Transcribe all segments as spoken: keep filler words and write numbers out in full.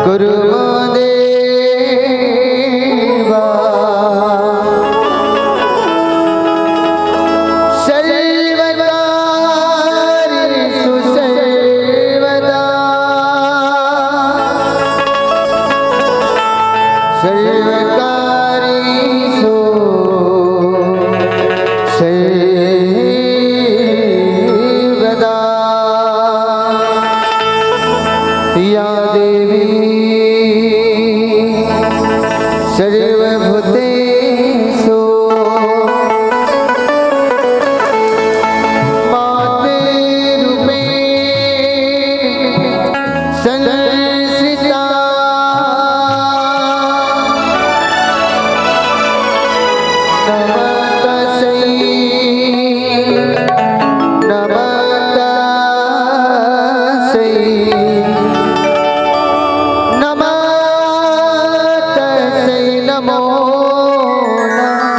कुरु मम देवा सर्वकार्येषु सर्वदा। सर्वकार्येषु सर्वदा। या देवी सर्वभूतेषु मातृरूपेण संस्थिता। नमस्तस्यै, नमस्तस्यै, नमस्तस्यै नमो नमः।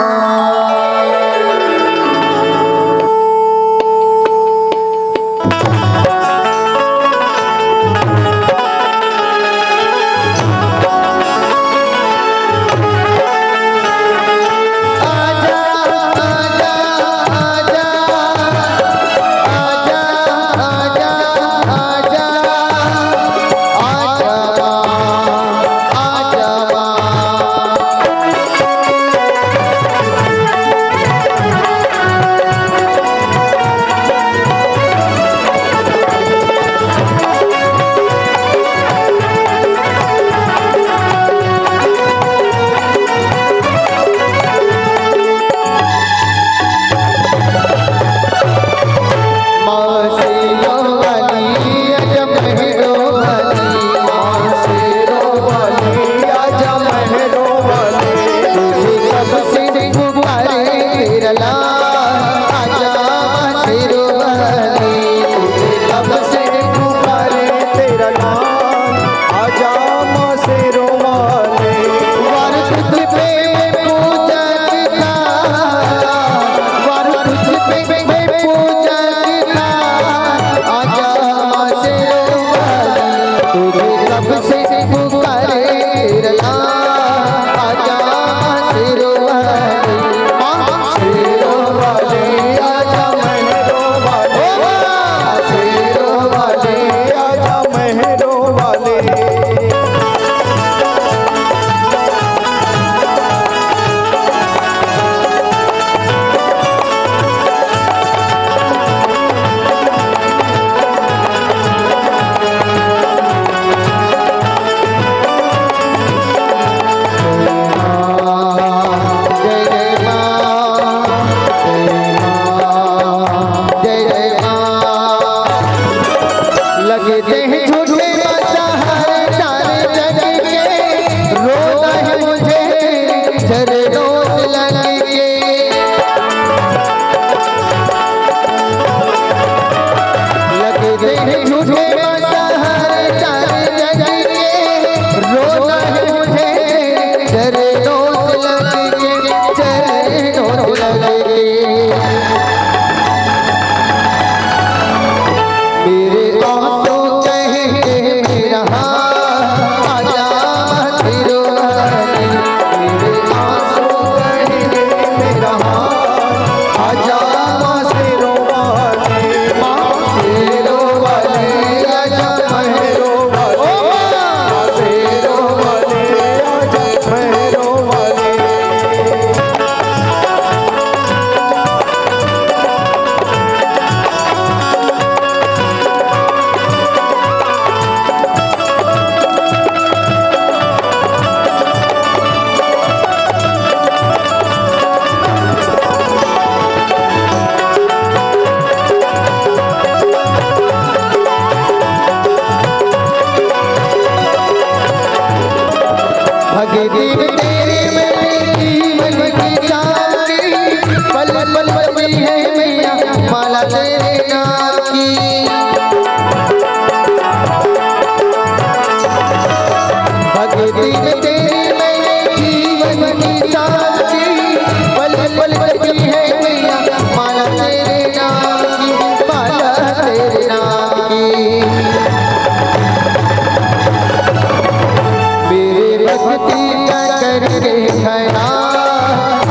करके खयाल,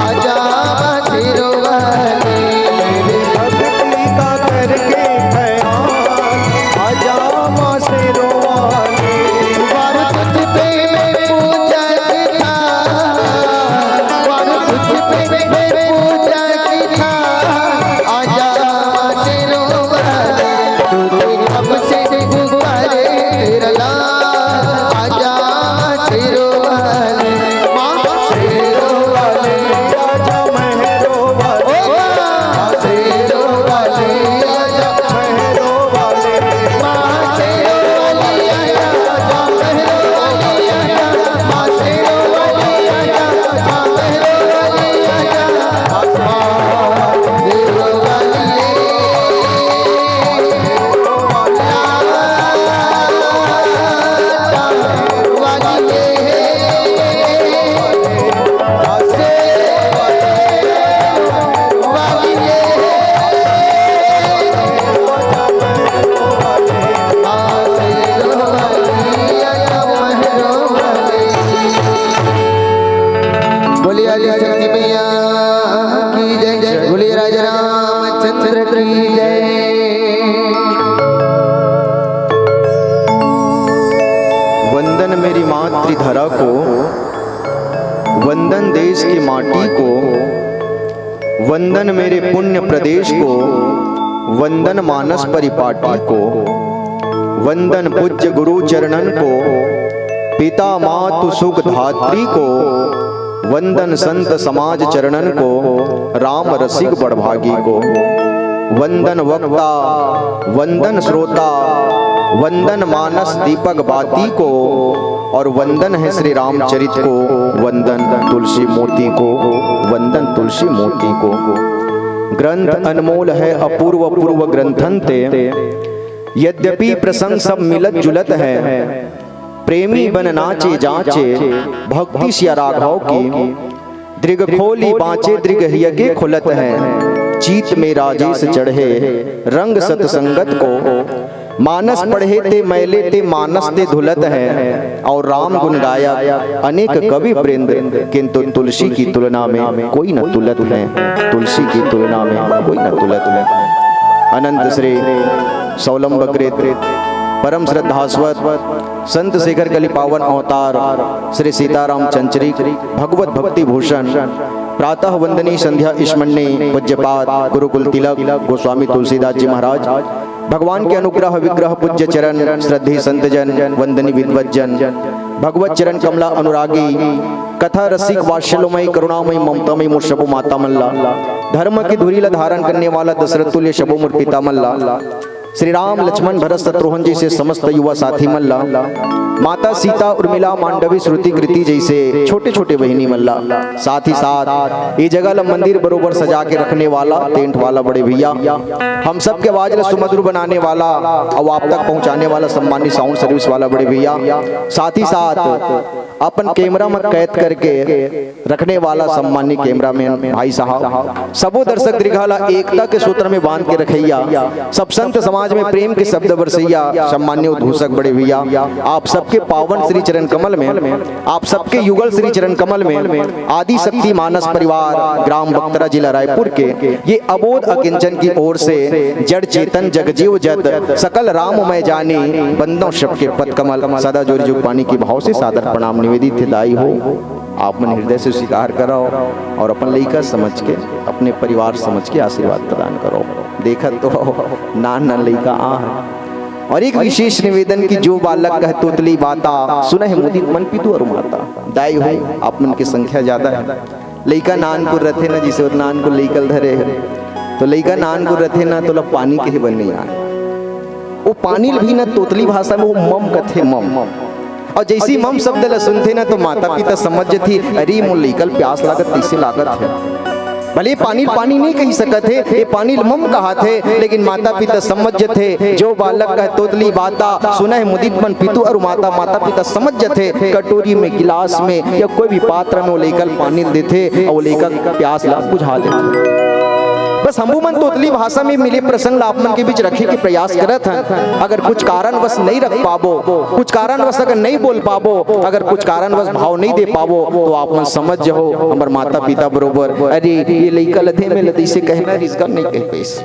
आजा माँ शेरो वाली। भक्ति का करके खयाल, आजा माँ शेरो वाली। वार तुझ पे मैं पूजा की था, वार तुझ पे मैं पूजा की था, आजा माँ शेरो वाली। तुझे कब से पुकारे तेरा लाल, आजा माँ शेरो वाली। माँ शेरो वाली, आजा महरो वाली। ओ माँ शेरो वाली, आजा महरो वाली। माँ शेरो वाली, आजा, आजा महरो वाली, आजा। माँ शेरो वाली, आजा, आजा महरो वाली, आजा। माँ शेरो वाली, बोलिए आदि शक्ति मैया की जय, बोलिए राजा रामचंद्र की जय। वंदन मेरी मातृधरा को, वंदन देश की माटी को, वंदन मेरे पुण्य प्रदेश को, वंदन मानस परिपाटी को, वंदन पूज्य गुरु चरणन को, पिता मातु सुख धात्री को, वंदन संत समाज चरणन को, राम रसिक बड़भागी को। वंदन वक्ता, वंदन श्रोता, वंदन मानस दीपक बाती को, और वंदन है श्री रामचरित को, वंदन तुलसी मोती को, वंदन तुलसी मोती को। ग्रंथ अनमोल है अपूर्व पूर्व ग्रंथन ते, यद्यपि प्रसंग सब मिलत जुलत है, प्रेमी बन नाचे जाचे भक्ति सिया राघव की। दृग खोली बाँचे दृग हिय के खुलत है। चीत में राजेश चढ़े रंग सतसंगत को। मानस पढ़े ते मैले ते मानस ते धुलत है। और राम गुण गायक अनेक कवि वृंद, किंतु तुलसी की तुलना में कोई न तुलत है। तुलसी की तुलना में कोई न तुलत है। अनंत श्री सौलंबकृत परम श्रद्धास्वत संत शेखर कली पावन अवतार श्री सीताराम चंचरिक भगवत भक्ति भूषण प्रातः वंदनी संध्या स्मरणी पूज्यपाद गुरुकुल तिलक गोस्वामी तुलसीदास जी महाराज, भगवान के अनुग्रह विग्रह पूज्य चरण श्रद्धेय संतजन वंदनी विद्वत जन, भगवत चरण कमला अनुरागी, कथा रसिक वात्सल्यमय करुणामय ममतामय मोर सबो माता मन ला, धर्म की धुरी ला धारण करने वाला दशरथ तुल्य सबो मोर पिता मन ला, श्री राम लक्ष्मण भरत शत्रुघ्न जैसे समस्त युवा साथी मन ला, माता सीता उर्मिला मांडवी श्रुति कृति जैसे छोटे छोटे बहिनी मन ला, साथ ही साथ ये जगह ला मंदिर बरोबर सजा के रखने वाला टेंट वाला बड़े भैया, हम सबके आवाज ला सुमधुर बनाने वाला और आप तक पहुंचाने वाला सम्मानित साउंड सर्विस वाला बड़े भैया, साथ ही साथ अपन कैमरा में कैद करके रखने वाला सम्मानित कैमरामैन भाई साहब, सबो दर्शक दीर्घा ला एकता के सूत्र में बांध के रखैया, सब संत समाज में प्रेम के शब्द बरसैया सम्मान्य उद्घोषक बड़े भैया, आप सबके पावन श्री चरण कमल में, आप सबके युगल श्री चरण कमल में आदि शक्ति मानस परिवार ग्राम बख्तरा जिला रायपुर के ये अबोध अकिंचन की ओर से जड़ चेतन जग जीव जत सकल राम मैं जानी बंदों सबके पद कमल सदा जोरी जुग पानी की भाव से सादर प्रणाम निवेदित है दाई हो। आप मन हृदय से स्वीकार करो और अपन लइका समझ के, अपने परिवार समझ के आशीर्वाद प्रदान करो। देखत तो नान नान लइका आ है। और एक विशेष निवेदन कि जो बालक कह तोतली बाता, सुनहि मुदित मन पितु अरु माता। दाई हो, आप मन की संख्या ज्यादा है। लइका नानकुन रथे ना, जिसे नानकुन लइका ल धरे है, तो लइका नानकुन रथे ना, तो ला पानी कहे बर नहीं आए। वो पानी ल भी ना तोतली भाषा में वो मम कथे, मम। और जैसी मम शब्द ला सुनथे ना, तो माता पिता समझ जथे, "अरे, मोर लइका ल प्यास लागत, तैसे लागत है।" भले पानी ल पानी नहीं कही सकत है, ये पानी ल मम कहाथे, लेकिन माता पिता समझ जथे। जो बालक कह तोतली बाता, सुनहि मुदित मन पितु अरु माता, माता पिता समझ जथे। कटोरी में, गिलास में या कोई भी पात्र में वो लइका ल पानी ल देथे और वो लइका प्यास ला बुझा देथे। शंभू मन तोतली भाषा में मिले प्रसंग ला आप मन के बीच रखे के प्रयास करत हन। अगर कुछ कारणवश नहीं रख पाबो, कुछ कारणवश अगर नहीं बोल पाबो, अगर कुछ कारणवश भाव नहीं दे पाबो, तो आप मन समझ जाओ, हमर माता पिता बरोबर, "अरे, ये लइका ल दे में ल दइसे कहना रिहिस गा, नहीं कह पाइस।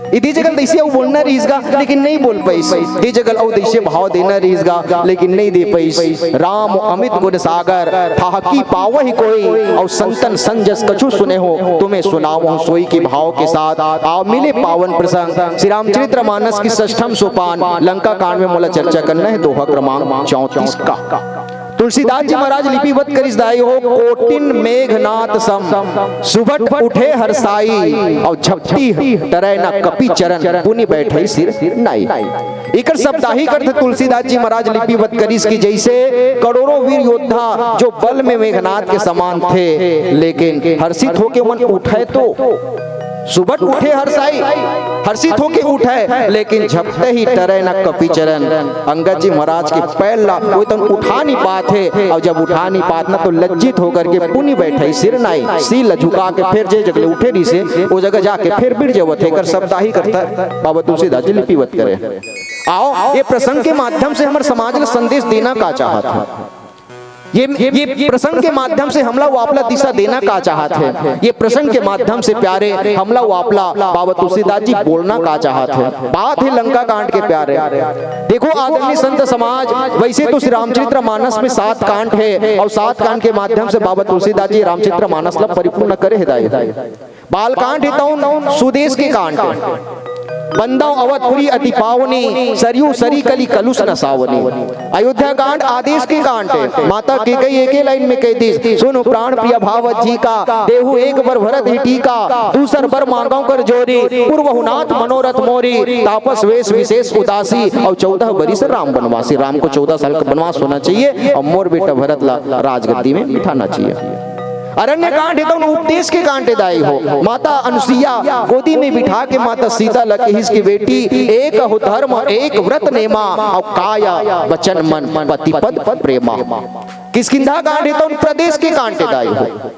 ये दे जगह ल दइसे अउ बोलना रिहिस गा, लेकिन नहीं बोल पाइस। दे जगह ल अउ दइसे भाव देना रिहिस गा, लेकिन नहीं दे पाइस।" राम अमित गुण सागर, थाहकी पावहि कोई, अउ संतन संजस कछु सुने हो, तुम्हें सुनावहु सोई के भाव के साथ। आ मिले पावन प्रसंग श्री रामचरित्र मानस की षष्ठम सोपान लंका कांड में मोला चर्चा करना है, दोहा क्रमांक चौंतीस का। तुलसीदास जी महाराज लिपिबद्ध करिस दाई हो, "कोटिन मेघनाद सम सुभट उठे हर्षाई, अउ झपटी टरै न कपि चरण, पुनि बैठई सिर नाई।" एकर शब्दाहिक अर्थ तुलसीदास जी महाराज लिपिबद्ध करिस कि जैसे करोड़ों वीर योद्धा जो बल में मेघनाद के समान थे, लेकिन हर्षित होके मन उठे तो सुबट उठे हर्षाई, हर्षित होके उठे, लेकिन झपटे ही टरे न कपि चरण। अंगद जी महाराज के पैर ला वो तन उठा नहीं पात हे, और जब उठा नहीं पात ना तो लज्जित होकर के पुनि बैठे सिर नाई, सिर ला झुका के फिर जे जगह ले उठे रहिसे, वो जगह जाके फिर बिड़ जावत हे। एकर शब्दाहिक अर्थ बाबा तुलसीदास जी लिपिबद्ध करे। आओ, ये प्रसंग के माध्यम से हमर समाज ला संदेश देना का चाहत हे, ये, ये प्रसंग के माध्यम से हमला वो आपला दिशा देना का चाहत हे, ये प्रसंग के माध्यम से प्यारे हमला वो आपला बाबा तुलसीदास जी बोलना का चाहत हे। बात हे लंका कांड के प्यारे। देखो आदरणीय संत समाज, वैसे तो श्री रामचरित्र मानस में सात कांड हे और सात कांड के माध्यम से बाबा तुलसीदास जी रामचरित्र मानस ला परिपूर्ण करे हे दाई। बालकांड हे तउन सुदेश के कांड हे। बंदव अवधपुरी अति पावनी, सरयू सरी कली कलुष न सावनी। अयोध्या कांड आदेश के कांड हे। माता कैकेयी एके लाइन में कह दिस, "सुनु प्राण प्रिय भावत जी का, देहु एक बर भरत ही टीका, दूसर बर मांगव कर जोरी, पूर्वहु नाथ मनोरथ मोरी, तापस वेश विशेष उदासी, और चौदह बरिस राम बनवासी।" राम को चौदह साल का बनवास होना चाहिए और मोर बेटा भरत ला राजगद्दी में बिठाना चाहिए। अरण्य कांड हे तउन उपदेश के कांड हे दाई हो। माता अनुसुईया गोदी में बिठा के माता सीता ल कहिस कि बेटी, एक हो धर्म एक व्रत नेमा, और काय वचन मन पति पद प्रेमा। किष्किंधा कांड हे तउन प्रदेश के कांड हे दाई हो।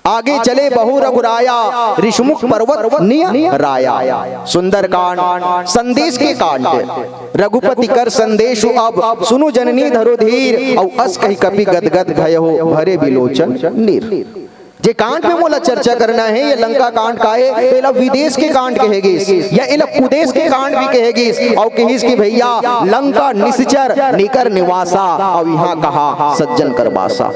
आगे चले बहु रघुराया, ऋषमुख पर्वत निय राया। सुंदरकांड संदेश के कांड हे। रघुपति कर संदेशु अब, सुनु जननी धरो धीर, और अस कहि कपि गदगद भयहो भरे विलोचन नीर। जे कांड पे मोला चर्चा करना हे, ये लंका कांड का हे, तो एला विदेश के कांड कहे गिस, या एला कुदेश के कांड भी कहे गिस, और कहिस कि भैया लंका निशिचर निकर निवासा, और इहाँ कहा सज्जन कर बासा।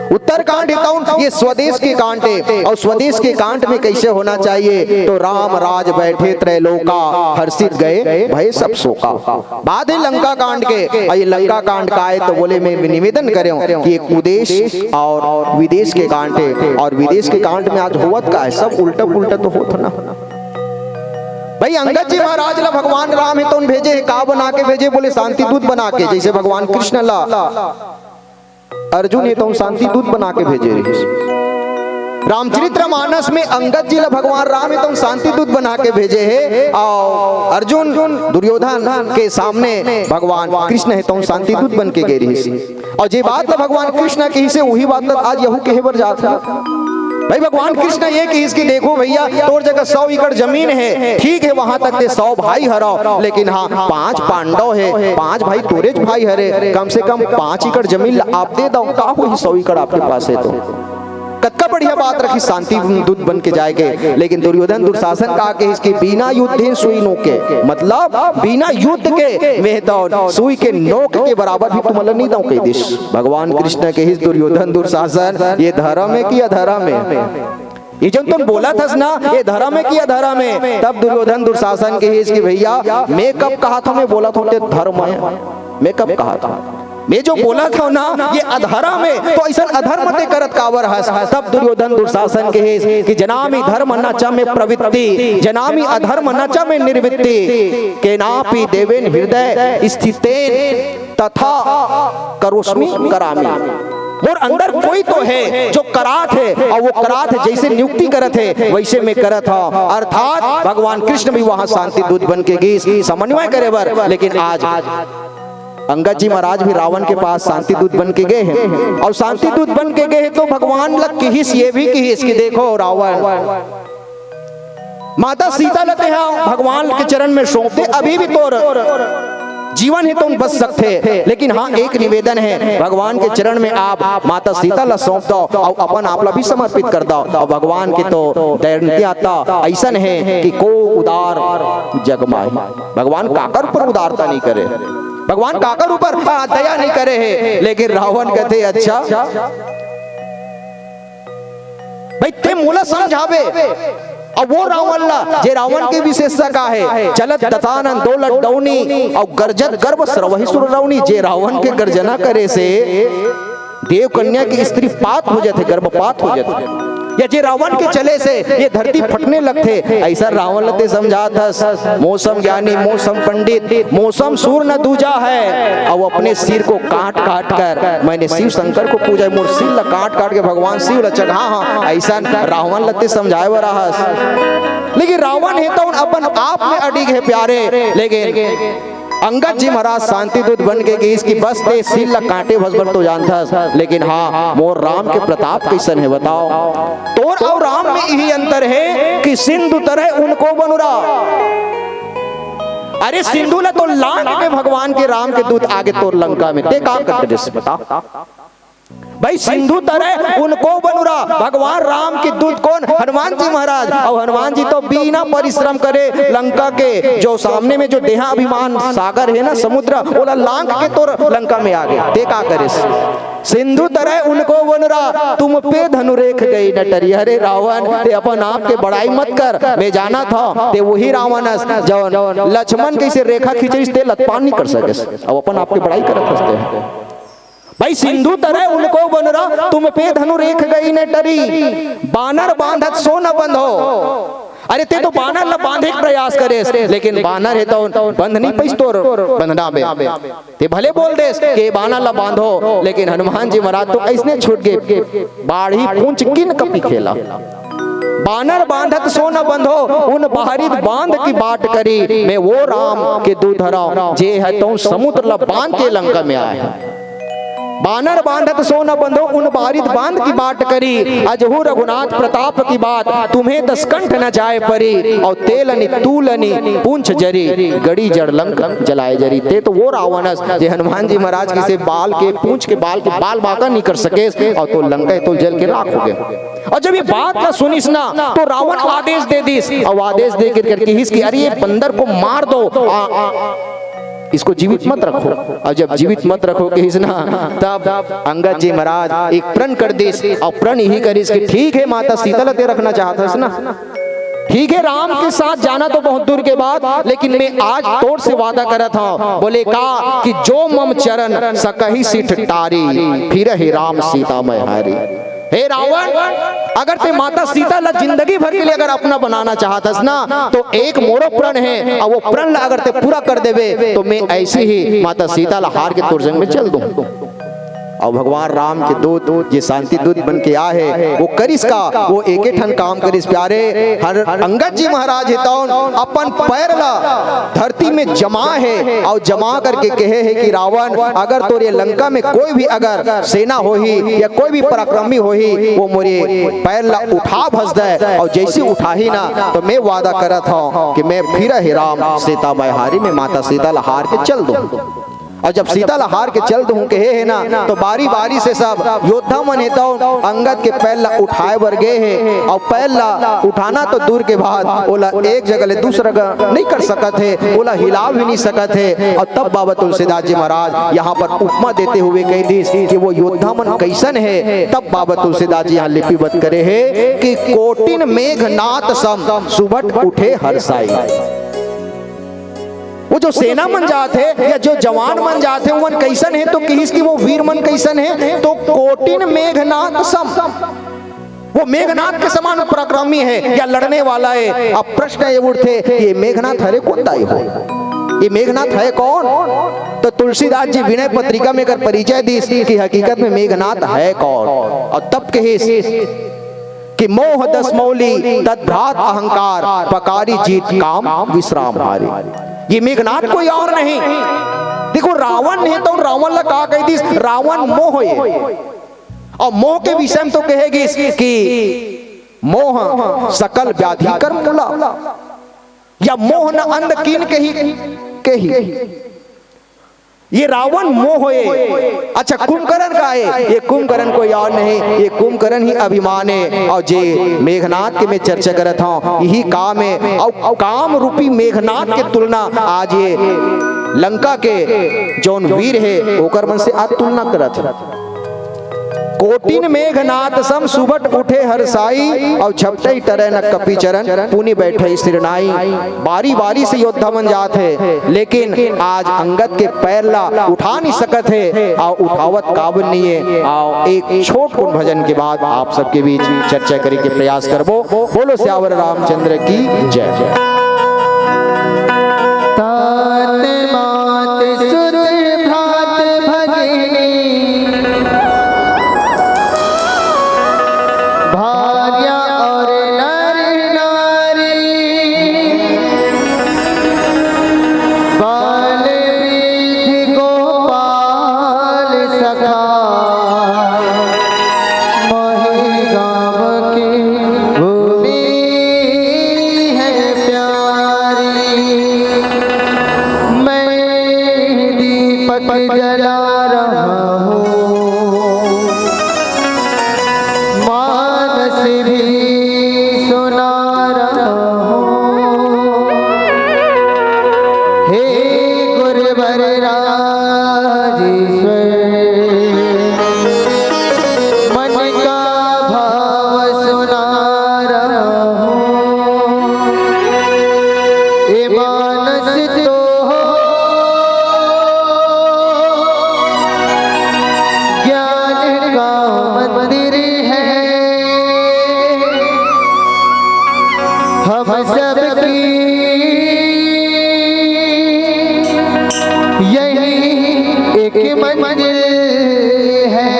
उत्तरकांड हे तउन ये स्वदेश के कांड हे, और स्वदेश के कांड में कैसे होना चाहिए, तो राम राज बैठे त्रैलोका, हर्षित गए भय सब शोका। बात हे लंका कांड के, और ये लंका कांड का हे तो बोले मैं निवेदन करेंव कि ये कुदेश और विदेश के कांड हे, और विदेश के कांड में आज होवत का हे, सब उल्टा पुल्टा तो होत ना। भाई अंगद जी महाराज ला भगवान राम हे तउन भेजे हे, का बना के भेजे, बोले शांति दूत बना के, जैसे भगवान कृष्ण ला अर्जुन हे तउन शांति दूत बना के भेजे रहिस। रामचरित्र मानस में अंगद जी ला भगवान राम हे तउन शांति दूत बना के भेजे हे, और अर्जुन दुर्योधन के सामने भगवान कृष्ण हे तउन शांति दूत बन के गे रहिस। और जे बात ला भगवान कृष्ण कहिस हे, वही बात ला आज यहू कहे बर जात हे। भाई भगवान कृष्ण ये कहिस कि देखो भैया, तोर जगह सौ एकड़ जमीन हे, ठीक हे, वहां तक ते सौ भाई हरव, लेकिन हाँ, पांच पांडव हे, पांच भाई तोरेच भाई हरे, कम से कम पांच एकड़ जमीन ला आप दे दव, का होही सौ एकड़ आपके पास हे तो। कतका बढ़िया बात रखिस शांति दूत बन के जाए के, लेकिन दुर्योधन दुर्शासन का कहिस कि बिना युद्धेन सुई नोके, मतलब बिना युद्ध के मैं तो सुई के नोक के बराबर भी तुमन ला नहीं दव कहि दिस। भगवान कृष्ण कहिस दुर्योधन दुर्शासन, ये धर्म हे कि अधर्म हे? ये जउन तुम बोलत हस ना, ये धर्म हे कि अधर्म हे? तब दुर्योधन दुर्शासन कहिस कि भैया मैं कब कहत हंव, मैं बोलत हंव ते धर्म हे, मैं कब कहत हंव? मैं जो बोलत हंव ना, ये अधर्म हे, तो अइसन अधर्म ते करत काबर हस? तब दुर्योधन दुर्शासन कहिस कि जनामि धर्म न च मे प्रवृत्ति, जनामि अधर्म न च मे निर्वृत्ति, केनापि देवेन हृदय स्थितेन तथा करोस्मि करामि। मोर अंदर कोई तो हे जो करात हे, और वो करात हे, जैसे नियुक्ति करत हे वैसे मैं करत हंव। अर्थात भगवान कृष्ण भी वहां शांति दूत बन के गिस समन्वय करे बर, लेकिन आज अंगद जी महाराज भी रावण के पास शांति दूत बन के गे हे, और शांति दूत बन के गे हे तो भगवान ला किहिस, ये भी किहिस कि देखो रावण, माता सीता ल तेहा भगवान के चरण में सौंप दे, अभी भी तोर जीवन हे तउन बच सकथे। लेकिन हाँ, एक निवेदन हे, भगवान के चरण में आप माता सीता ल सौंप दव अउ अपन आप ल भी समर्पित कर दव। अउ भगवान के तो दयालुता अइसन हे कि को उदार जग माही। भगवान काकर ऊपर उदारता नहीं करे, भगवान काकर ऊपर, हाँ, दया नहीं करे हे। लेकिन रावण कथे, अच्छा, भाई, ते मोला समझाबे, अउ वो रावण ला, जे रावण के विशेषता का हे, चलत दसानन डोलत डौनी, अउ गरजत गर्व सर्वहि सुर रौनी। जे रावण के गर्जना करे से देव कन्या के स्त्रीपात हो जाथे, गर्भपात हो जाथे, या जे रावण के चले से ये धरती फटने लगथे, अइसन रावण ल ते समझात हस। मौसम ज्ञानी, मौसम पंडित, मौसम सूर न दूजा है, अउ अपने सिर को काट काट कर मैंने शिव शंकर को पूजा, मोर सिर ला काट काट के भगवान शिव ला चढ़ा हंव, अइसन रावण ल ते समझाए बर आहस। लेकिन रावण हे तउन अपन आप में अडिग हे प्यारे, लेकिन अंगद जी महाराज शांति दूत बन के कहिस कि बस ते सिर ला काटे भर बर तो जानथस, लेकिन हाँ, मोर राम के प्रताप कइसन हे बताव। तोर अउ राम में इही अंतर हे कि सिंधु तरह उनको बनुरा। अरे, सिंधु ला तो लांघ के भगवान के, राम के दूत आगे तोर लंका में, ते का कर देस बता? भाई, सिंधु तरह उनको बनुरा, भगवान राम के दूत कोन? हनुमान जी महाराज। अउ हनुमान जी तो बिना परिश्रम करे लंका के जो सामने में जो देहाभिमान सागर हे ना, समुद्र, ओला लांघ के तोर लंका में आ गे। ते का करेस? सिंधु तरह उनको बनुरा, तुम पे धनु रेख गई न टरी। अरे रावण, ते अपन आप के बड़ाई मत कर, मैं जानत हंव, ते वही रावण अस, जउन लक्ष्मण कइसे रेखा खींचिस, ते ल पार नहीं कर सकेस। अउ अपन आप के बड़ाई करत हस ते। भाई, सिंधु तरह उनको बनुरा, तुम पे धनु रेख गई न टरी, बानर बांधत सो न बंधो। अरे, ते तो बानर ला बांधे के प्रयास करेस, लेकिन बानर हे तउन बंध नहीं पइस तोर बंधना में। ते भले बोल देस कि बानर ला बांधो, लेकिन हनुमान जी महाराज तो अइसने छूट गे। बाढ़ी पूंछ किन कपि खेला, बानर बांधत सो न बंधो, उन बारिद बांध की बाट करी। मैं वो राम के दूत हरंव, जे हे तउन समुद्र ला बांध के लंका में आए हे। बानर बांधत सो न बंधो, उन बारिद बांध की बाट करी। अजहू रघुनाथ प्रताप की बात, तुम्हें दसकंठ न जाए परी। अउ तेलनि तूलनि पूंछ जरी, गड़ी जड़ लंक जलाए जरी। ते तो वो रावण अस, जे हनुमान जी महाराज के से बाल के, पूंछ के बाल के बाल बांका नहीं कर सकेस, अउ तो लंका तो जल के राख हो गे। अउ जब ये बात ला सुनिस ना, तो रावण आदेश दे दिस, अउ आदेश दे कर, कर कहिस कि अरे, ये बंदर को मार दो, आ, आ, इसको जीवित मत रखो। अउ जब जीवित मत रखो कहिस ना, तब अंगद जी महाराज एक प्रण कर दिस, अउ प्रण इही करिस कि ठीक हे, माता सीता ला ते रखना चाहत हस ना, ठीक हे, राम के साथ जाना तो बहुत दूर के बात, लेकिन मैं आज तोर से वादा करत हंव। बोले का कि जो मम चरण सकहि सिठ टारी, फिरहि राम सीता मैं हारी। हे रावण, अगर ते माता सीता ला जिंदगी भर के लिए अगर अपना बनाना चाहत हस ना, तो एक मोरो प्रण हे, अउ वो प्रण ला अगर ते पूरा कर देबे, तो मैं अइसे ही माता सीता ला हार के तोर संग में चल दूं। अउ भगवान राम के दूत, जे शांति दूत बन के आए हे, वो करिस का? वो एके ठन काम करिस प्यारे। हर अंगद जी महाराज हे तउन अपन पैर ला धरती में जमा हे, अउ जमा करके कहे हे कि रावण, अगर तोर ये लंका में कोई भी अगर सेना होही या कोई भी पराक्रमी होही, वो मोर ये पैर ला उठा भस दे, अउ जइसे उठाही ना, तो मैं वादा करत हंव कि मैं फिरहि राम सीता मैं हारी, मैं माता सीता ला हार के चल दूं। अउ जब सीता ला हार के चल दूं कहे हे ना, तो बारी बारी से सब योद्धा मन हे तउन अंगद के पैर ला उठाए बर गे हे, अउ पैर ला उठाना तो दूर के बात, ओला एक जगह ले दूसरा जगह नहीं कर सकत हे, ओला हिला भी नहीं सकत हे। अउ तब बाबा तुलसीदास जी महाराज यहाँ पर उपमा देते हुए कहि दिस कि वो योद्धा मन कइसन हे, तब बाबा तुलसीदास जी यहाँ लिपिबद्ध करे हे कि कोटिन मेघनाद सम सुभट उठे हर्षाई। वो जो सेना मन जात हे या जो जवान मन जात हे, उमन कइसन हे? तो कहिस कि वो वीर मन कइसन हे? तो कोटिन मेघनाद सम, वो मेघनाद के समान पराक्रमी हे या लड़ने वाला हे। अब प्रश्न ये उठथे, ये मेघनाद हरे कोन दाई हो? ये मेघनाद हे कौन? तो तुलसीदास जी विनय पत्रिका में अगर परिचय दिस कि हकीकत में मेघनाद हे कौन, अउ तब कहिस कि मोह दस मौली तद भ्रात अहंकार, पकारी जीत काम विश्राम हारी। ये मेघनाद कोई और नहीं। देखो, रावण हे तउन रावण ला का कहि दिस, रावण मोह हे। अउ मोह के विषय में तो कहे गिस कि मोह सकल व्याधि कर मूला, या मोह न अंध कीन केहि, केहि। ये रावण मोह हे। अच्छा, कुंभकर्ण का हे? ये कुंभकर्ण कोई और नहीं, ये कुंभकर्ण ही अभिमान हे। अउ जे मेघनाथ के मैं चर्चा करत हंव, यही काम हे। अउ काम रूपी मेघनाथ के तुलना आज ये लंका के जौन वीर हे, ओकर मन से आज तुलना करत हे। कोटिन मेघनाथ सम सुभट उठे हरसाई, अउ झपटई टरै न कपि चरण, पुनि बैठई सिरनाई। बारी बारी से योद्धा मन जात हे, लेकिन आज अंगद के पैर ला उठा नहीं सकत हे, अउ उठावत काबर नहीं हे। अउ एक छोट कुन भजन के बाद आप सबके बीच चर्चा करे के प्रयास करबो। बोलो सियावर रामचंद्र की जय। तात मात सुत भ्रात भगिनी, भार्या और नर नारी, बाल वृद्ध गोपाल सखा, मोहि गाँव की भूमि है प्यारी। मैं दीपक जला रहा हूँ, मानस भी सुना रहा हूँ। हे गुरुवर राजेश्वर, मन का भाव सुना रहा हूँ। ये मानस तो ज्ञान का मंदिर है, हम सबकी यही एक मंजिल है।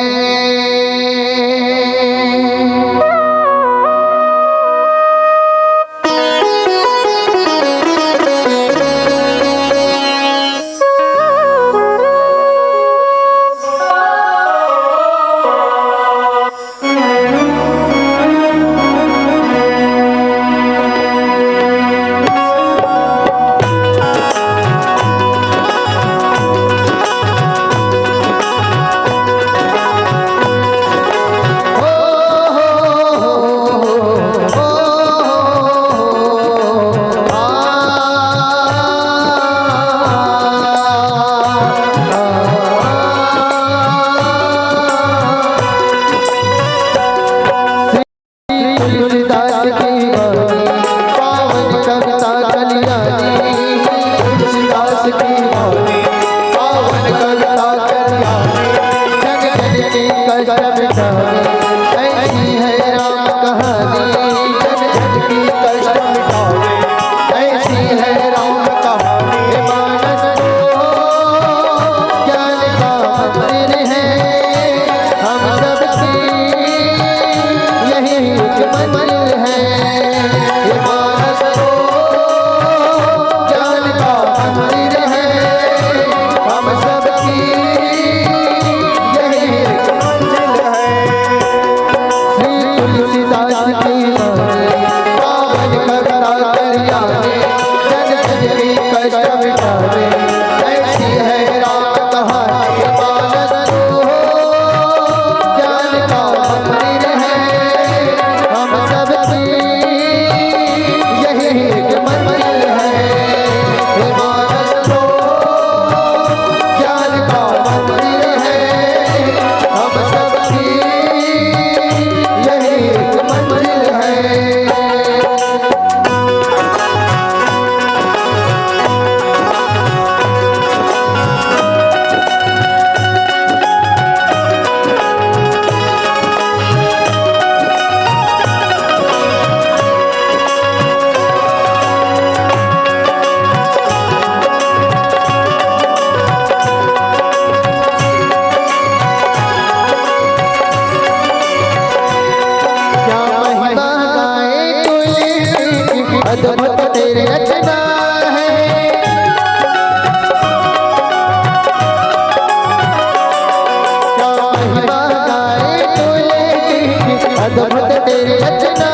तुलसीदास की वाणी, पावन कविता कल्याणी। तुलसीदास की वाणी, पावन कविता कल्याणी। जन जन की कष्ट मिटावे, ऐसी है राम कहानी। जन जन की कष्ट मिटावे, ऐसी है राम कहानी। मानस तो ज्ञान का मंदिर है, हम सबकी यही एक मंजिल है। ये मानस तो ज्ञान का मंदिर है, हम सबकी यही एक मंजिल है। श्री तुलसीदास की वाणी, पावन कविता कल्याणी, जन जन की कष्ट मिटावे, ऐसी है राम कहानी। मानस तो ज्ञान का मंदिर है, हम सबकी यही एक मंजिल है। मानस तो ज्ञान का मंदिर है, हम सबकी यही एक मंजिल है। क्या महिमा गाए तुलसी की, अद्भुत तेरी रचना है। क्या महिमा गाए तुलसी की, अद्भुत तेरी रचना।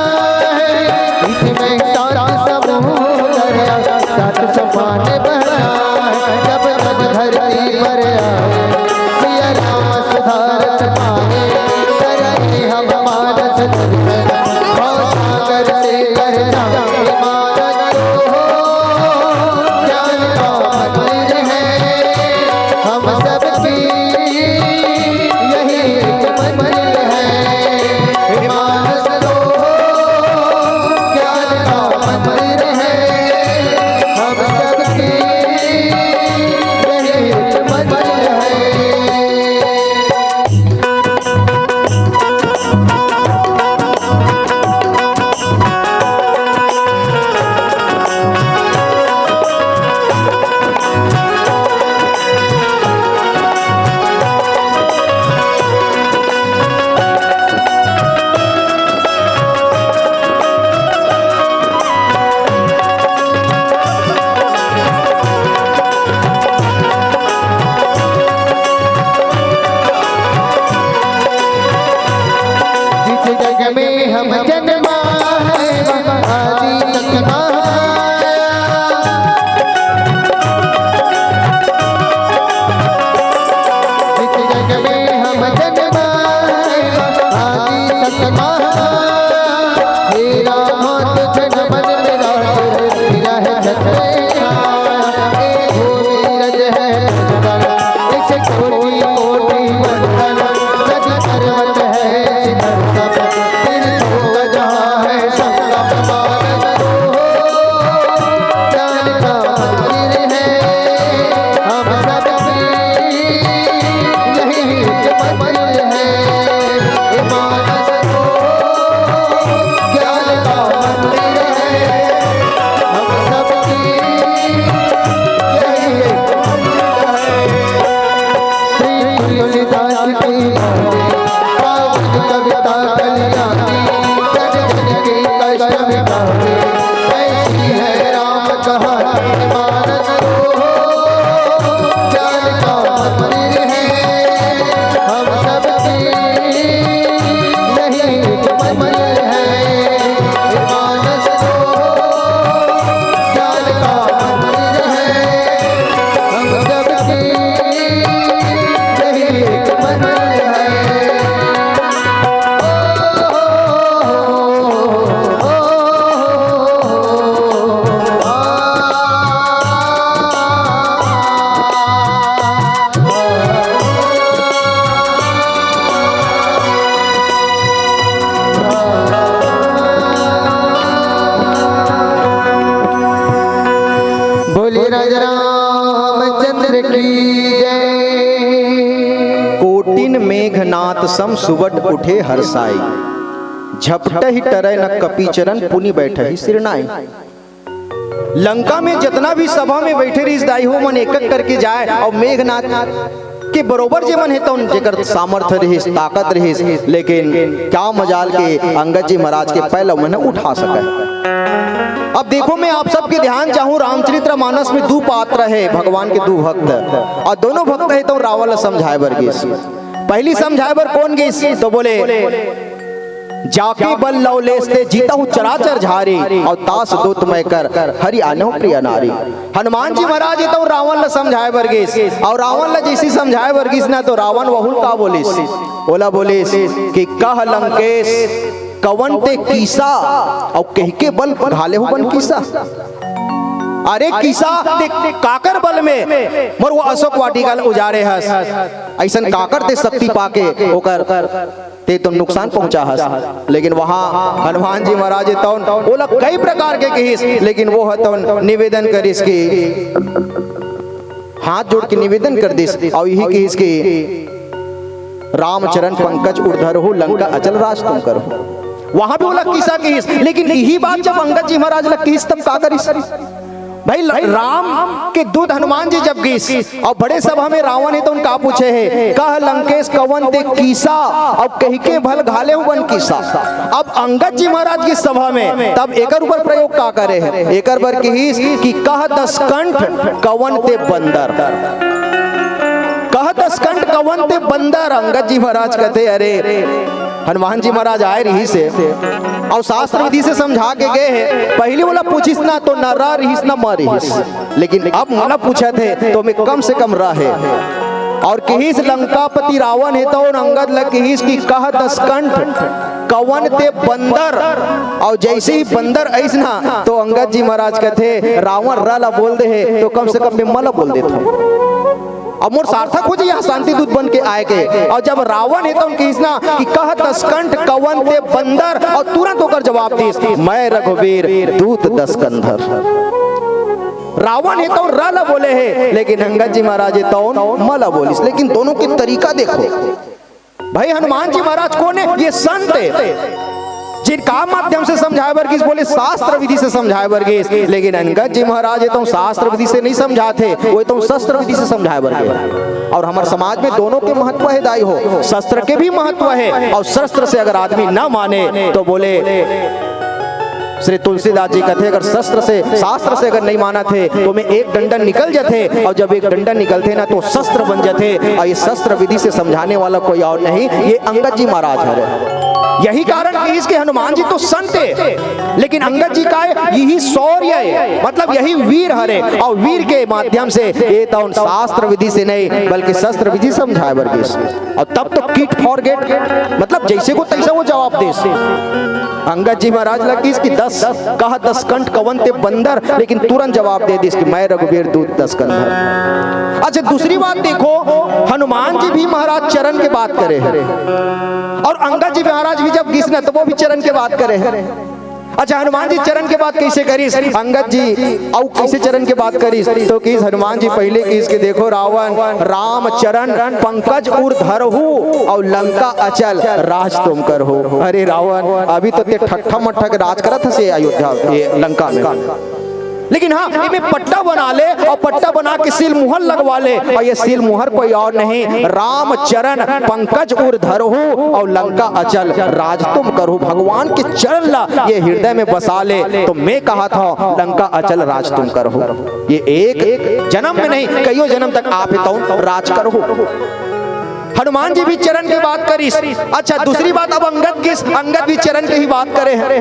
पाने बहना है, जब तक धरती पर आए, सिया राम सुधारत पाए, करें हम मानस दर्शन, भवसागर से कर जाए मानस को। ज्ञान का मंदिर है हम सबकी, यही एक मंजिल है। हे मानस तो ज्ञान का मंदिर है, हम सबकी यही एक मंजिल है। जिस जग में हम जन्मा है, वहाँ आदि सतमा। जिस जग में हम जन्मा है, वहाँ आदि सतमा। हे राम, तुझ नमन मेरा, तेरा है छत्र छाया। हे भूमि रज है कंचन, इस कोटि कोटि वंदन। नदी पर्वत है शिखर सब, तीर्थों का जहाँ है संगम। मानस तो ज्ञान का मंदिर है हम सबकी, यही एक मंजिल है। हे मानस तो ज्ञान का मंदिर है हम सबकी, यही एक मंजिल है। श्री तुलसीदास की पावन कविता कल्याणी, जन जन की कष्ट मिटावे, ऐसी है राम कहानी। मानस तो ज्ञान का मंदिर है हम सबकी, यही एक मंजिल है। मानस तो ज्ञान का मंदिर है हम सबकी, यही एक मंजिल है। बोलिए राजा रामचंद्र की जय। कोटिन मेघनाद सम सुबट उठे हर्षाई। झपटहि टरै न कपि चरण पुनि बैठहि सिरनाई। लंका में जितना भी सभा में बैठे रहिस दाई हो मन, एक एक करके जाए अउ मेघनाद के बरोबर जे मन हे तउन, जेकर सामर्थ्य रहिस, ताकत रहिस, लेकिन क्या मजाल के अंगद जी महाराज के पैर ल मन उठा सके। अब देखो, मैं आप सबके ध्यान चाहूं, रामचरित्र मानस में दू पात्र हे भगवान के, दू भक्त, अउ दोनों भक्त हे तो रावण ल समझाए बर गिस। पहली समझाए बर कोन गिस तो बोले, जाके बल लवलेस ते जीतहु चराचर झारी, अउ तास दूत मैं कर हरि आनहु प्रिय नारी। हनुमान जी महाराज तो रावण ल समझाए बर गिस, अउ रावण ल जैसी समझाए बर गिस ना, तो रावण वहुल का बोलिस, ओला बोलिस कि कह लंकेश कवन ते कीसा, अउ कहिके बल घाले हो बन कीसा। अरे कीसा, ते काकर बल में मोर वो अशोक वाटिका ल उजारे हस, अइसन काकर ते शक्ति पाके ओकर ते तो नुकसान पहुंचा हस। लेकिन वहां हनुमान जी महाराज तौन ओला कई प्रकार के कहिस, लेकिन वो ह तौन निवेदन करिस कि हाथ जोड़ के निवेदन कर दिस अउ यही कहिस कि रामचरण पंकज उर धरहु लंका अचल राज तुम करहु। वहां भी ओला किसा कहिस, लेकिन यही बात जब अंगद जी महाराज ला कहिस तब का करिस? भाई, ल-, राम के दूत हनुमान जी जब गिस अउ बड़े सभा में रावण हे तो उनका पूछे हे, "कह लंकेश कवन ते कीसा, अउ कहिके बल घाले हो बन कीसा।" अब अंगद जी महाराज की सभा में तब एकर ऊपर प्रयोग का करे हे? एकर बर किहिस कि कह दस कंठ कवन ते बंदर, कह दस कंठ कवन ते बंदर। अंगद जी महाराज कहते, "अरे, हनुमान जी महाराज आए रहिस हे अउ शास्त्र विधि से समझा के गए हे। पहिली ओला पूछिस ना तो न र रहिस न म रहिस, लेकिन अब मोला पूछत हे तो में कम से कम र हे। अउ किहिस लंकापति रावण हे तउन अंगद ल किहिस कि कह दसकंठ कवन ते बंदर। अउ जइसे ही बंदर अइस ना तो अंगद जी महाराज कथे रावण र ला बोल दे हे तो कम से कम में म ला बोल देथव। अब मोर सार्थक हो जाही शांति दूत बन के आए के। अउ जब रावण हे तउन किहिस ना कि कह दसकंठ कवन ते बंदर, अउ तुरंत ओकर जवाब दिस, मैं रघुबीर दूत दसकंधर। रावण हे तउन र ला बोले हे, लेकिन अंगद जी महाराज हे तउन म ला बोलिस। लेकिन दोनों के तरीका देखो भाई, हनुमान जी महाराज कोन हे? ये संत हे। जिनका माध्यम से समझाए बर गिस, बोले शास्त्र विधि से समझाए बर गिस, लेकिन अंगद जी महाराज हे तउन शास्त्र विधि से नहीं समझात हे, वो हे तउन शस्त्र विधि से समझाए बर गे। अउ हमर समाज में दोनों के महत्व हे दाई हो, शस्त्र के भी महत्व हे। अउ शस्त्र से अगर आदमी न माने तो बोले श्री तुलसीदास जी कथे, अगर शस्त्र से, शास्त्र से अगर नहीं मानत हे तो में एक डंडा निकल जाथे, अउ जब एक डंडा निकलथे ना तो शस्त्र बन जाथे। अउ ये शस्त्र विधि से समझाने वाला कोई अउ नहीं, ये अंगद जी महाराज हरे। यही कारण किहिस कि हनुमान जी तो संत हे, लेकिन अंगद जी का हे, यही शौर्य हे, मतलब यही वीर हरे, अउ वीर के माध्यम से ये तउन शास्त्र विधि से नहीं बल्कि शस्त्र विधि समझाए बर गिस। अउ तब तो tit for tat, मतलब जइसे को तइसे वो जवाब दिस। अंगद जी महाराज ल किहिस कि दस, कह दसकंठ कवन ते बंदर, लेकिन तुरंत जवाब दे दिस कि मैं रघुबीर दूत दसकंधर। अच्छा, दूसरी बात देखो, हनुमान जी भी महाराज चरण के बात करे हे अउ अंगद जी महाराज भी जब गिस ना तो वो भी चरण के बात करे हे। अच्छा, हनुमान जी चरण के बात कइसे करिस अंगद जी, अउ कइसे चरण के बात करिस तो किहिस हनुमान जी पहिली किहिस कि देखो रावण, राम चरण पंकज उर धरहु अउ लंका अचल राज तुम करहु। अरे रावण, अभी तो ते ठट्ठा मट्ठा के राज करत हस अयोध्या, ये लंका में, लेकिन हाँ, एमे पट्टा बना ले अउ पट्टा बना के सील मुहर लगवा ले, अउ ये सील मुहर कोई अउ नहीं, राम चरण पंकज उर धरहु अउ लंका अचल राज तुम करहु। भगवान के चरण ला ये हृदय में बसा ले तो में कहत हंव लंका अचल राज तुम करहु। ये एक जनम में नहीं, कइयो जनम तक आप हे तउन राज करहु। हनुमान जी भी चरण के बात करिस। अच्छा, दूसरी बात, अब अंगद गिस, अंगद भी चरण के ही बात करे हे।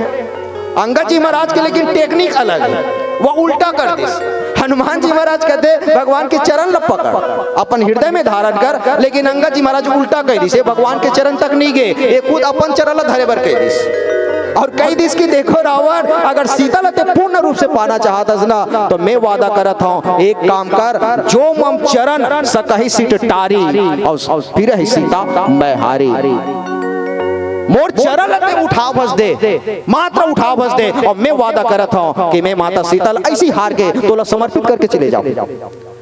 अंगद जी महाराज के लेकिन technique अलग हे, वो उल्टा कर दिस। हनुमान जी महाराज कथे भगवान के चरण ल पकड़, अपन हृदय में धारण कर, लेकिन अंगद जी महाराज उल्टा कहि दिस, ये भगवान के चरण तक नहीं गे, ये खुद अपन चरण ल धरे बर कहि दिस। अउ कहि दिस कि देखो रावण, अगर सीता ल ते पूर्ण रूप से पाना चाहत हस ना तो में वादा करत हंव, एक काम कर, जो मम चरण सकहि सिट टारी, अउ फिरहि सीता मैं हारी। मोर चरण ल ते उठावस दे, मात्र उठावस दे, अउ में वादा करत हंव कि में माता सीता ल अइसही हार के तोला समर्पित करके चले जाहूं।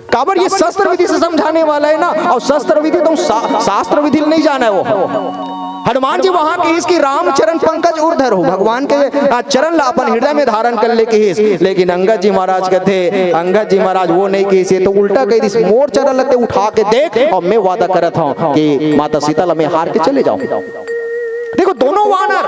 काबर ये शस्त्र विधि से समझाने वाला हे ना, अउ शस्त्र विधि तो शा-, शास्त्र विधि ल नहीं जानय वो। हनुमान जी वहां किहिस कि राम चरण पंकज उर धरहु, भगवान के, आ, चरण ला अपन हृदय में धारण कर ले किहिस, लेकिन अंगद जी महाराज कथे, अंगद जी महाराज वो नहीं किहिस, ये तो उल्टा कहि दिस, मोर चरण ल ते उठा के देख अउ में वादा करत हंव कि माता सीता ल में हार के चले जाहूं। देखो, दोनों वानर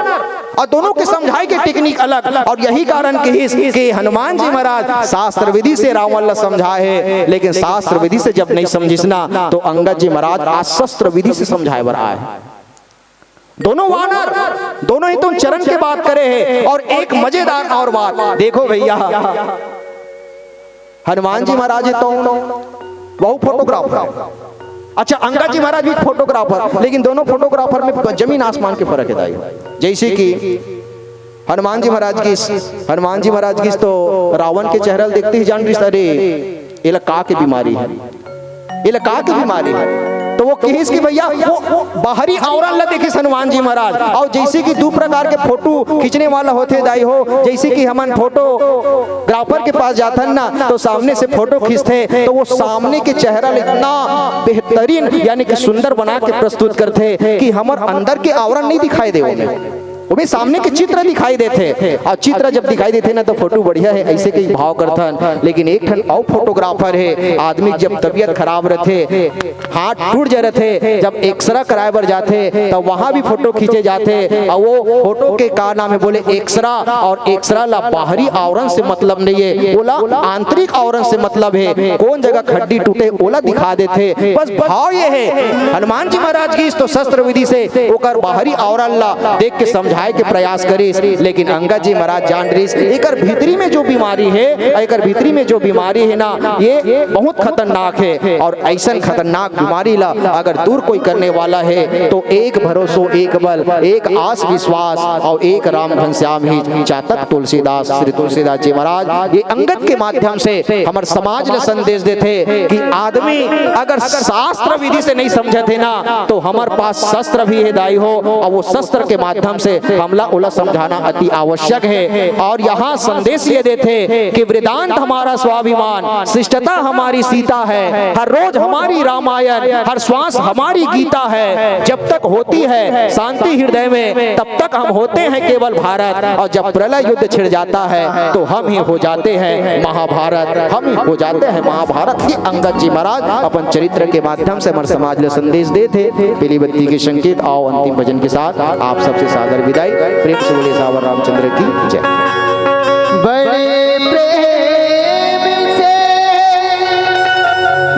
अउ दोनों के समझाए के technique अलग, अउ यही कारण किहिस कि हनुमान जी महाराज शास्त्र विधि से रावण ला समझाए हे, लेकिन शास्त्र विधि से जब नहीं समझिस ना तो अंगद जी महाराज आज शस्त्र विधि से समझाए बर आए। दोनों वानर, दोनों ही तो चरण के बात करे हे। अउ एक मजेदार अउ बात देखो भइया, हनुमान जी महाराज हे तउन वो photographer। अच्छा, अंगद जी महाराज भी photographer, लेकिन दोनों photographer में जमीन आसमान के फरक हे दाई। जइसे कि हनुमान जी महाराज गिस, हनुमान जी महाराज गिस तो रावण के चेहरा ल देखते ही जान गिस, अरे, एला का के बीमारी हे, एला का के बीमारी हे। तो वो किहिस कि भइया, वो बाहरी आवरण ला देखिस हनुमान जी महाराज। अउ जइसे कि दू प्रकार के photo खींचने वाला होथे दाई हो, जइसे कि हमन photographer के पास जाथन ना, तो सामने से photo खींचथे, तो वो सामने के चेहरा ल इतना बेहतरीन, यानी कि सुंदर बना के प्रस्तुत करथे कि हमर अंदर के आवरण नहीं दिखाई दे ओमे। ओमे सामने के चित्र दिखाई देथे, अउ चित्र जब दिखाई देथे ना, तो फोटो बढ़िया हे, अइसे कई भाव करथन। लेकिन एक ठन अउ फोटोग्राफर हे, आदमी के जब तबीयत खराब रथे, हाथ टूट जाय रथे, जब एक्सरा कराए बर जाथे, त वहां भी फोटो खींचे जाथे। अउ वो फोटो के का नाम हे, बोले एक्सरा, अउ एक्सरा ला बाहरी आवरण से मतलब नइ हे, ओला आंतरिक आवरण से मतलब हे। कोन जगह हड्डी टूटे, ओला दिखा देथे। बस भाव ये हे, हनुमान जी महाराज गीस तो शस्त्र विधि से ओकर बाहरी आवरण ला देख के समझाए के प्रयास करिस, लेकिन अंगद जी महाराज जान रिस, एकर भीतरी में जो बीमारी हे, एकर भीतरी में जो बीमारी हे ना, ये बहुत खतरनाक हे। अउ अइसन खतरनाक बीमारी ला अगर दूर कोई करने वाला हे, तो एक भरोसो, एक बल, एक आस विश्वास अउ एक राम घनश्याम ही, चातक तुलसीदास, श्री तुलसीदास जी महाराज। ये अंगद के माध्यम से हमर समाज ला संदेश देथे कि आदमी अगर शास्त्र विधि से नइ समझत हे ना, तो हमर पास शस्त्र भी हे दाई हो, अउ वो शस्त्र के माध्यम से हमला ओला समझाना अति आवश्यक हे। अउ यहाँ संदेश ये देथे कि वेदांत हमारा स्वाभिमान, शिष्टता हमारी सीता है, हर रोज हमारी रामायण, हर श्वास हमारी गीता है। जब तक होती है शांति हृदय में, तब तक हम होते हैं केवल भारत, अउ जब प्रलय युद्ध छिड़ जाता है, तो हम ही हो जाते हैं महाभारत, हम ही हो जाते हैं महाभारत। ये अंगद जी महाराज अपन चरित्र के माध्यम से हमर समाज ला संदेश देथे। पीली बत्ती के संकेत, अउ अंतिम भजन के साथ आप सबसे सादर विदाई। प्रेम से बोलिए सावर रामचंद्र की जय। बड़े प्रेम से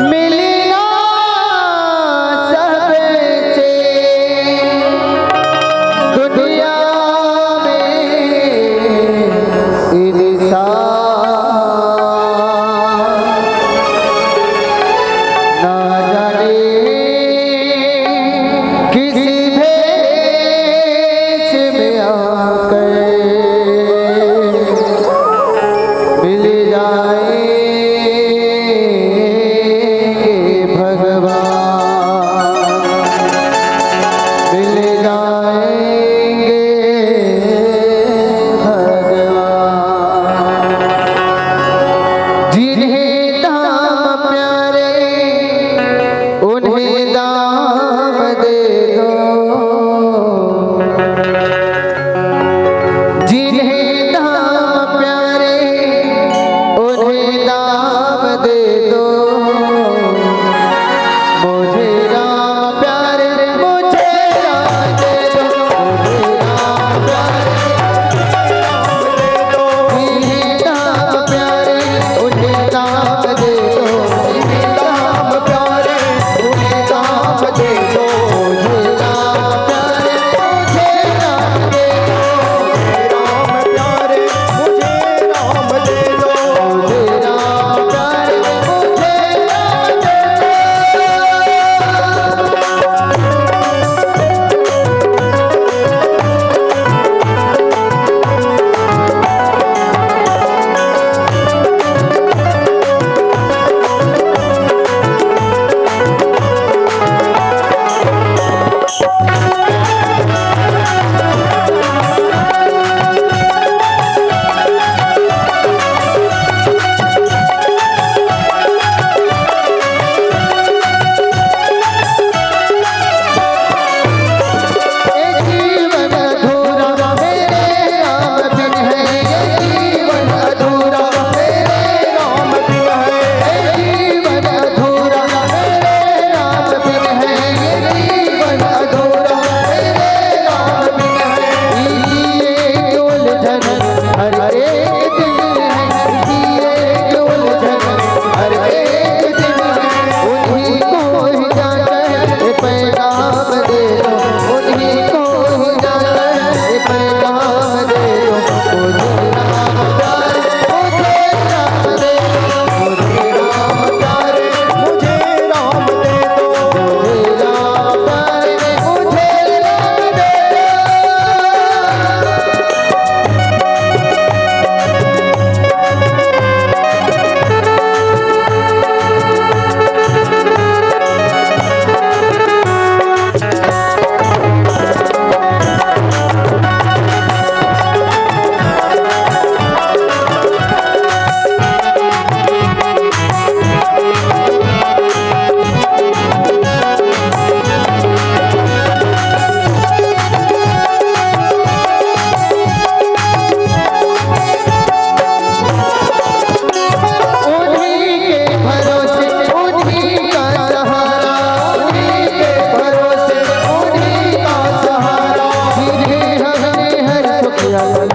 मिलना सबसे दुनिया में इंसान। ना जाने किस भेष में आकर मिले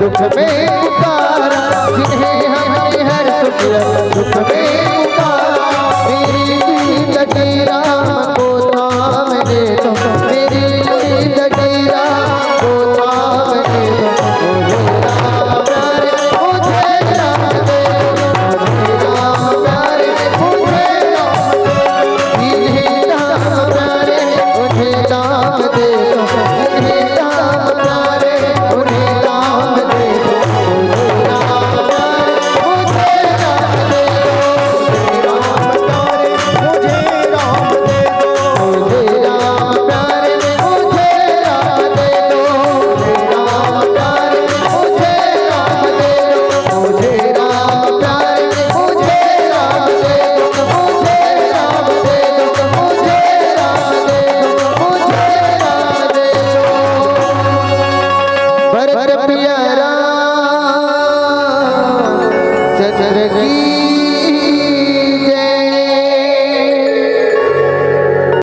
में